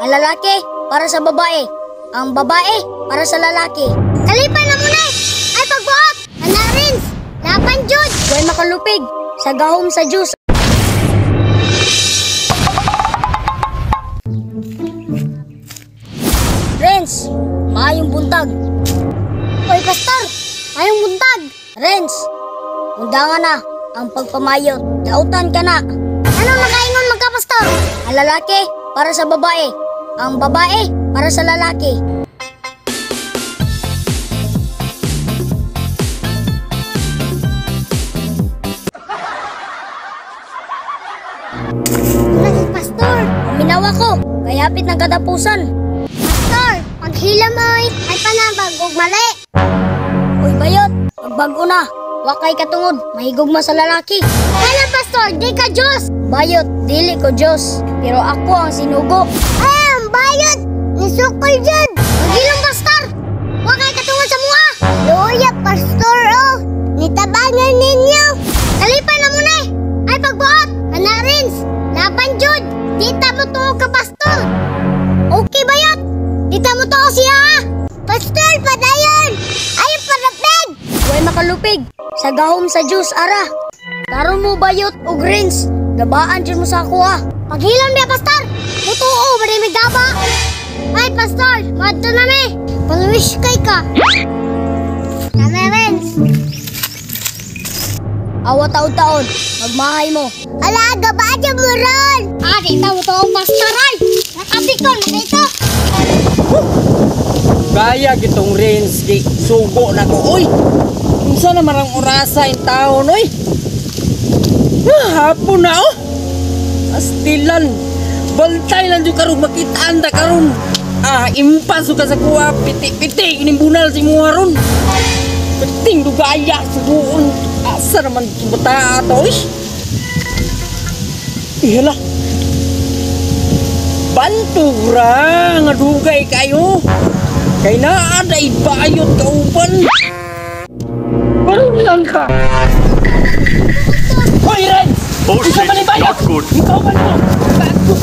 Ang lalaki para sa babae. Ang babae para sa lalaki. Kalipay na muna eh! Ay pagbuot! Anarins! Laban jud! Way makalupig sa gahom sa Diyos. Renz, maayong buntag. Oy, pastor! Maayong buntag! Renz, undangan na ang pagpamayot. Dautan ka na. Anong nakaingon magka, pastor? Ang lalaki para sa babae. Ang babae para sa lalaki. Ano, pastor? Uminawa ko, kay hapit ng katapusan. Pastor, paghilam oy, ay panabag og mali. Uy bayot, pagbag-o na. Wa kay katungod, mahigugma sa lalaki. Hala pastor, di ka Diyos. Bayot, dili ko Diyos, pero ako ang sinugo. Ay, ang bayot, nisukol jud. Paghilom pastor, wa kay katungod sa mua. Luya pastor oh, nitabangan ninyo. Kalipay na muna eh. Ay pagbuot, kanarins, laban jud. Di ta mo tuo ka pastor. Okay bayot, di ta mo tuo siya. Pastor, padayon! Ay, parapig! Way makalupig, sa gahom sa Diyos, ara. Karon mo bayot o greens, gabaan dyan mo sa ako ah. Paghilom niya, pastor! Mutuo, ba di may gaba? Ay, pastor, madto na mi. Pang-wish kay ka. Tama, Renz. Awa taon-taon, magmahay mo. Ala, gabaan dyan mo ron! Ah, di ta mo tuo, pastor, ay! Nakabikon, makita! Gaya gitong Renz kay sugo na ko. Oy! Unsa naman ang orasa in taon, oy? Ah, hapon na oh. Astilan. Bantay lang jud karon makitaan ta karon. Ah, impas ka sa kuha, piti-piti kining bunal si muha ron. Piting dugaya sugoon. Asa naman bata ato, oy? Ihala. Bantog ra nga dugay kayo. Kay naa day bayot kauban. Parang lang ka. Hoy, Renz! Oh Ikaw shit, ba ni bayot? Not good. Ikaw ba mo? Bago.